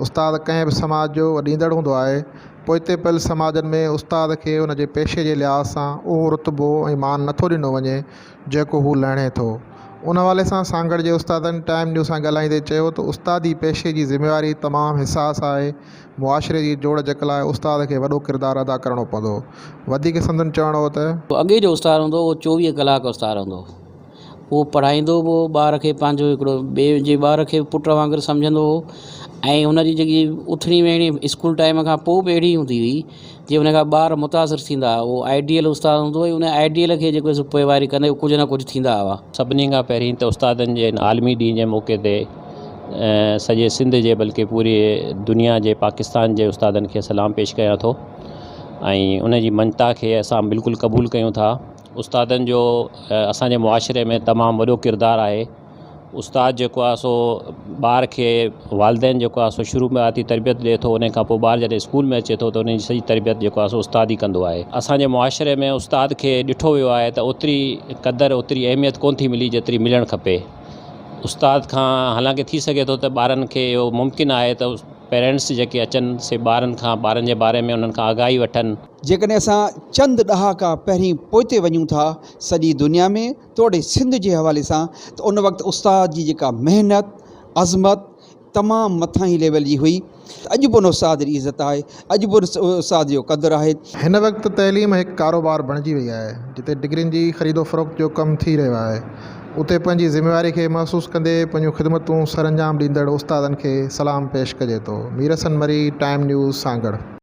استاد ڪنهن به سماج جو ڏيندڙ هوندو آهي. پوئتي پيل سماجن ۾ استاد کي ان جي پيشي جي لحاظ سان اهو رتبو ۽ مان نٿو ڏنو وڃي جيڪو هو لهڻي ٿو. ان حوالي سان سانگهڙ جي استادن ٽائيم نيوز سان ڳالهائيندي چيو ته استادي پيشي جي ذميواري تمام حساس آهي، معاشري جي جوڙ جڪ لاء استاد کي وڏو ڪردار ادا ڪرڻو پوندو. وڌيڪ سندن چوڻ هو ته. اڳي جو استاد هوندو هو اهو 24 ڪلاڪ استاد هوندو هو. اهو پڙهائيندو به هو ٻار کي پنهنجو هڪڙو ٻئي جي ٻار کي پٽ وانگر سمجهندو هو ۽ هن جي جيڪي اٿڻي ويهڻي اسڪول ٽائيم کان پوءِ به اهڙي هوندي هئي جي هن کان ٻار متاثر ٿيندا هئا اهو آئيڊيل استاد هوندو هو ان آئيڊيل کي جيڪو سو پوئواري ڪندي ڪجهه نه ڪجهه ٿيندا هئا. سڀني کان پهرين ته استادن جي هن عالمي ڏينهن جي موقعي تي سڄي سنڌ جي بلڪه پوري دنيا جي پاڪستان جي استادن کي سلام پيش ڪيان ٿو ۽ ان جي مڃتا کي اسان بلڪل قبول ڪيون ٿا. استادن جو اسان جي معاشري ۾ تمام وڏو ڪردار آهي استاد جيڪو آهي سو ٻار کي والدين جيڪو آهي سو شروع ۾ آتي تربيت ڏئي ٿو ان کان پوءِ ٻار جڏهن اسڪول ۾ اچي ٿو ته ان جي سڄي تربيت جيڪو آهي سو استاد ئي ڪندو آهي اسان جي معاشري ۾ استاد کي ڏٺو ويو آهي ته اوتري قدر اوتري اهميت ڪونه ٿي ملي جيتري ملڻ کپي استاد کان حالانڪه ٿي سگهي ٿو ته ٻارن کي اهو ممڪن آهي ته پيرنٽس جيڪي اچن سي ٻارن کان ٻارن جي باري ۾ انهن کان آگاهي وٺن. جيڪڏهن اسان چند ڏهاڪا پهرين پوئتي وڃون ٿا سڄي دنيا ۾ توڙي سنڌ جي حوالي سان ته ان وقت استاد جي جيڪا محنت عظمت تمام مٿاهين ليول جي هئي ته اڄ به ان استاد جي عزت آهي اڄ به ان استاد جو قدر آهي. هن وقت تعليم هڪ ڪاروبار بڻجي وئي آهي جتي ڊگرين جي خريد و فروخت جو ڪم ٿي رهيو آهي اتي پنهنجي ذميواري کي محسوس ڪندي پنهنجون خدمتون سرانجام ڏيندڙ استادن کي سلام پيش ڪجي ٿو. Mir Hassan Marri, time news, Sanghar.